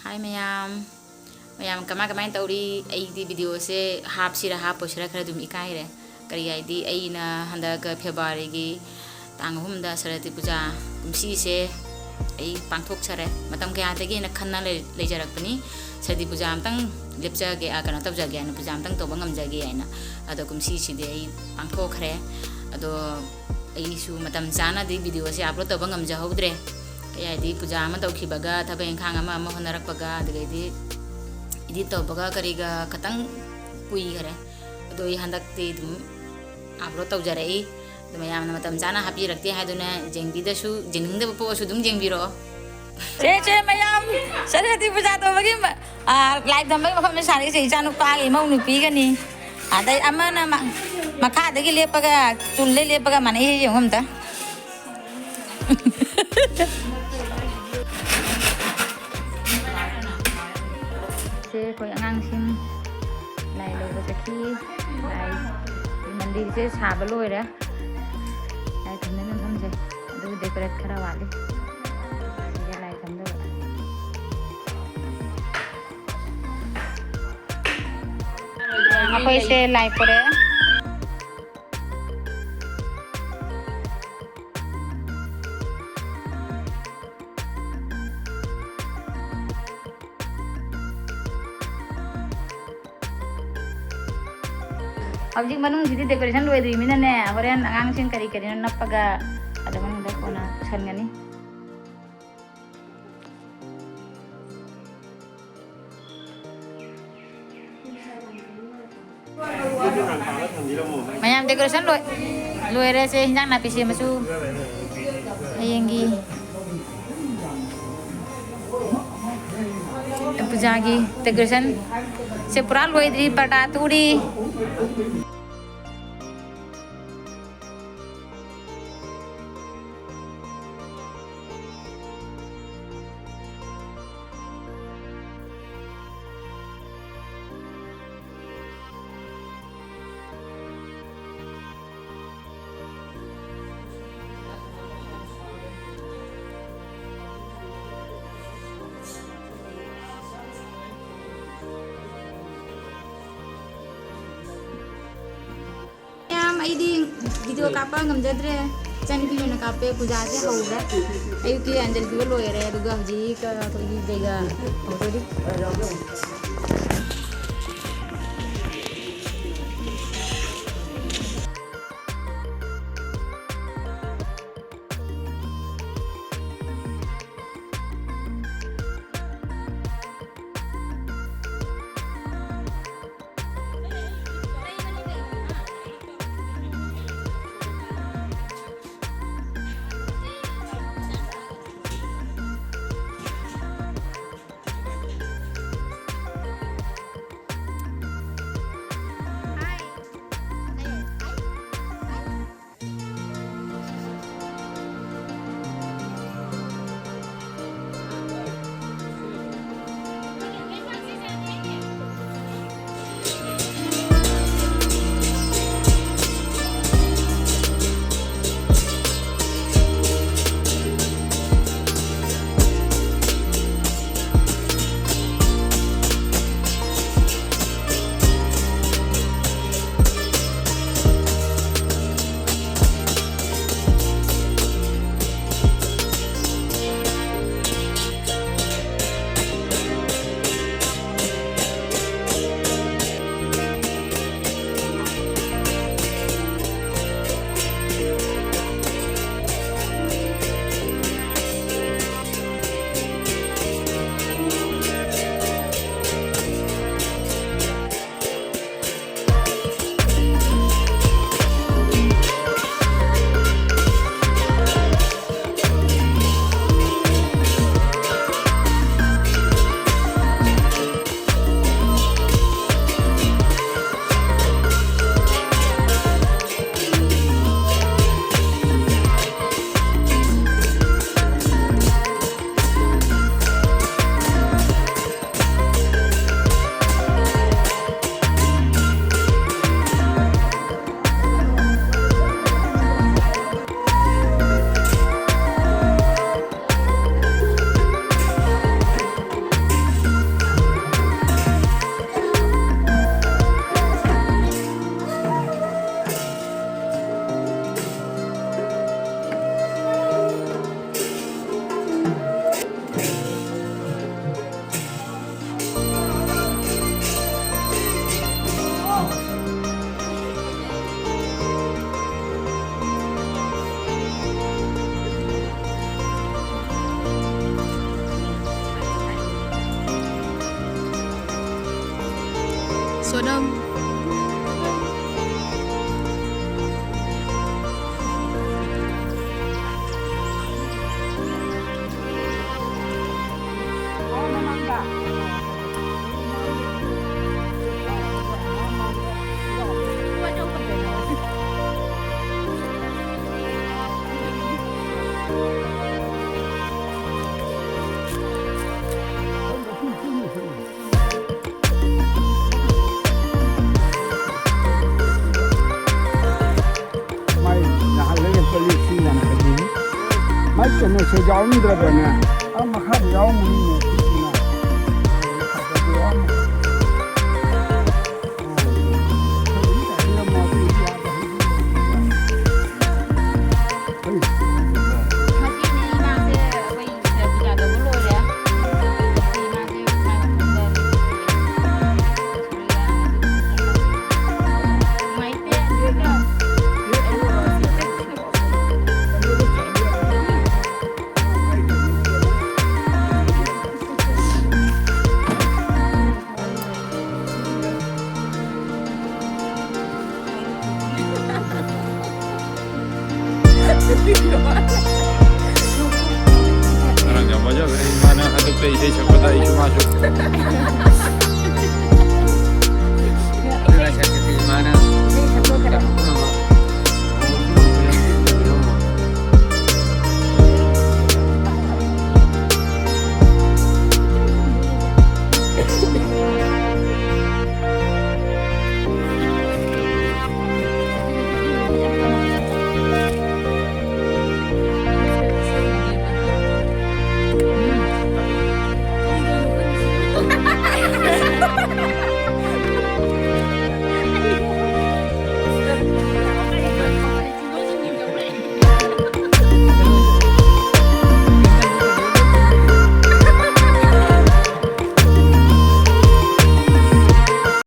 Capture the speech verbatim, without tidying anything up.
ꯍꯥꯏ ꯃꯌꯥꯝ, ꯃꯌꯥꯝ ꯀꯃꯥꯏ ꯀꯃꯥꯏꯅ ꯇꯧꯔꯤ? ꯑꯩꯗꯤ ꯚꯤꯗꯤꯑꯣꯁꯦ ꯍꯥꯞꯁꯤꯔꯥ ꯍꯥꯞꯄꯣꯏꯁꯤꯔꯥ ꯈꯔ ꯑꯗꯨꯝ ꯏꯀꯥꯏꯔꯦ꯫ ꯀꯔꯤ ꯍꯥꯏꯗꯤ, ꯑꯩꯅ ꯍꯟꯗꯛ ꯐꯦꯕ꯭ꯔꯨꯋꯥꯔꯤꯒꯤ ꯇꯥꯡ ꯑꯍꯨꯝꯗ ꯁꯔꯗꯤ ꯄꯨꯖꯥ ꯀꯨꯝꯁꯤꯁꯦ ꯑꯩ ꯄꯥꯡꯊꯣꯛꯆꯔꯦ꯫ ꯃꯇꯝ ꯀꯌꯥꯗꯒꯤ ꯍꯦꯟꯅ ꯈꯟꯅ ꯂꯩ-, ꯂꯩꯖꯔꯛꯄꯅꯤ, ꯁꯔꯗꯤ ꯄꯨꯖꯥ ꯑꯝꯇꯪ ꯂꯦꯞꯆꯒꯦ, ꯑ, ꯀꯩꯅꯣ ꯇꯧꯖꯒꯦ ꯍꯥꯏꯅ, ꯄꯨꯖꯥ ꯑꯝꯇꯪ ꯇꯧꯕ ꯉꯝꯖꯒꯦ ꯍꯥꯏꯅ꯫ ꯑꯗꯣ ꯀꯨꯝꯁꯤꯁꯤꯗꯤ ꯑꯩ ꯄꯥꯡꯊꯣꯛꯈ꯭ꯔꯦ꯫ ꯑꯗꯣ ꯑꯩꯁꯨ ꯃꯇꯝ ꯆꯥꯅꯗꯤ ꯚꯤꯗꯤꯑꯣꯁꯦ ꯑꯞꯂꯣꯗ ꯇꯧꯕ ꯉꯝꯖꯍꯧꯗ꯭ꯔꯦ꯫ ꯀꯩ ꯍꯥꯏꯗꯤ, ꯄꯨꯖꯥ ꯑꯃ ꯇꯧꯈꯤꯕꯒ, ꯊꯕꯛ ꯏꯪꯈꯥꯡ ꯑꯃ ꯑꯃ ꯍꯣꯠꯅꯔꯛꯄꯒ, ꯑꯗꯨꯗꯒꯤꯗꯤ ꯏꯗꯤꯠ ꯇꯧꯕꯒ ꯀꯔꯤꯒ ꯈꯇꯪ ꯀꯨꯏꯈꯔꯦ꯫ ꯑꯗꯣ ꯑꯩ ꯍꯟꯗꯛꯇꯤ ꯑꯗꯨꯝ ꯑꯞꯂꯣꯗ ꯇꯧꯖꯔꯛꯏ꯫ ꯑꯗꯣ ꯃꯌꯥꯝꯅ ꯃꯇꯝ ꯆꯥꯅ ꯍꯥꯞꯄꯤꯔꯛꯇꯦ ꯍꯥꯏꯗꯨꯅ ꯌꯦꯡꯕꯤꯗꯁꯨ, ꯌꯦꯡꯅꯤꯡꯗꯕ ꯄꯣꯛꯑꯁꯨ ꯑꯗꯨꯝ ꯌꯦꯡꯕꯤꯔꯛꯑꯣ꯫ ꯁꯦ, ꯁꯦ, ꯃꯌꯥꯝ ꯁꯔꯁ꯭ꯋꯇꯤ ꯄꯨꯖꯥ ꯇꯧꯕꯒꯤ ꯃ-, ꯑ, ꯂꯥꯏ ꯊꯝꯕꯒꯤ ꯃꯐꯝꯗ ꯁꯥꯔꯛꯏꯁꯦ ꯏꯆꯥꯅꯨꯄꯥꯒꯤ ꯏꯃꯧ ꯅꯨꯄꯤꯒꯅꯤ꯫ ꯑꯗꯩ ꯑꯃꯅ ꯃ-, ꯃꯈꯥꯗꯒꯤ ꯂꯦꯞꯄꯒ, ꯇꯨꯜꯗꯩ ꯂꯦꯞꯄꯒ ꯃꯥꯟꯅꯩ ꯌꯦꯡꯉꯨ ꯑꯝꯇ꯫ ꯁꯦ ꯑꯩꯈꯣꯏ ꯑꯉꯥꯡꯁꯤꯡ ꯂꯥꯏ ꯂꯧꯕ ꯆꯠꯈꯤ꯫ ꯂꯥꯏ, ꯃꯟꯗꯤꯔꯁꯦ ꯁꯥꯕ ꯂꯣꯏꯔꯦ꯫ ꯂꯥꯏ ꯊꯝꯅꯕ ꯃꯐꯝꯁꯦ꯫ ꯑꯗꯨ ꯗꯦꯀꯣꯔꯦꯠ ꯈꯔ ꯋꯥꯠꯂꯤ꯫ ꯁꯤꯗ ꯂꯥꯏ ꯊꯝꯗꯧꯕ꯫ ꯑꯩꯈꯣꯏꯁꯦ ꯂꯥꯏ ꯄꯨꯔꯛꯑꯦ꯫ ꯍꯧꯖꯤꯛ ꯃꯅꯨꯡꯁꯤꯗꯤ ꯗꯦꯀꯣꯔꯦꯁꯟ ꯂꯣꯏꯗ꯭ꯔꯤꯕꯅꯤꯅꯅꯦ, ꯍꯣꯔꯦꯟ ꯑꯉꯥꯡꯁꯤꯡ ꯀꯔꯤ ꯀꯔꯤꯅꯣ ꯅꯞꯄꯒ ꯑꯗꯨ ꯃꯅꯨꯡꯗ ꯀꯣꯟꯅ ꯄꯨꯁꯟꯒꯅꯤ꯫ ꯃꯌꯥꯝ ꯗꯦꯀꯣꯔꯦꯁꯟ ꯂꯣꯏ-, ꯂꯣꯏꯔꯦ꯫ ꯁꯦ ꯍꯤꯟꯖꯥꯡ ꯅꯥꯄꯤ ꯁꯦꯝꯕꯁꯨ ꯍꯌꯦꯡꯒꯤ ꯄꯨꯖꯥꯒꯤ ꯗꯦꯀꯣꯔꯦꯁꯟ ꯁꯦ ꯄꯨꯔꯥ ꯂꯣꯏꯗ꯭ꯔꯤ, ꯄꯔꯗꯥ ꯇꯨꯔꯤ꯫ ꯑꯩꯗꯤ ꯚꯤꯗꯤꯑꯣ ꯀꯥꯞꯄ ꯉꯝꯖꯗ꯭ꯔꯦ꯫ ꯏꯆꯥꯅꯨꯄꯤ ꯑꯣꯏꯅ ꯀꯥꯞꯄꯦ꯫ ꯄꯨꯖꯥꯁꯦ ꯍꯧꯔꯦ꯫ ꯑꯌꯨꯛꯀꯤ ꯑꯟꯖꯂꯤ ꯄꯤꯕ ꯂꯣꯏꯔꯦ, ꯑꯗꯨꯒ ꯍꯧꯖꯤꯛ ꯑꯩꯈꯣꯏꯒꯤ ꯀꯩꯒ ꯍꯧꯗꯣꯔꯤ꯫ ꯆꯣꯠꯅꯝ꯫ ꯃꯥꯏ ꯅꯍꯥꯟ ꯂꯩꯔꯛꯄ ꯂꯤꯁꯤꯡ ꯌꯥꯡꯈꯩꯅꯤ꯫ ꯃꯥꯏ ꯀꯩꯅꯣꯁꯦ ꯌꯥꯎꯔꯝꯗ꯭ꯔꯕꯅꯦ꯫ ꯑꯥ ꯃꯈꯥꯗ ꯌꯥꯎꯔꯝꯒꯅꯤꯅꯦ, ꯁꯤꯁꯤꯅ꯫ ꯃꯈꯥꯗꯗꯤ ꯌꯥꯎꯔꯝꯃꯣꯏ꯫ ꯉꯁꯤꯗꯤ ꯏꯃꯥꯁꯦ ꯑꯩꯈꯣꯏ ꯁꯦꯜꯐꯤ ꯀꯥꯞꯇꯕ ꯂꯣꯏꯔꯦ꯫ ꯉꯁꯤ ꯏꯃꯥꯁꯦ ꯃꯥꯏ ꯃꯊꯟꯇ ꯅꯨꯡꯉꯥꯏꯇꯦ꯫ ꯉꯔꯥꯡ ꯌꯥꯝ ꯋꯥꯖꯈ꯭ꯔꯦ꯫ ꯏꯃꯥꯅ ꯍꯟꯗꯛꯇ ꯏꯁꯩ ꯁꯛꯄꯗ ꯑꯩꯁꯨ ꯃꯥꯁꯨ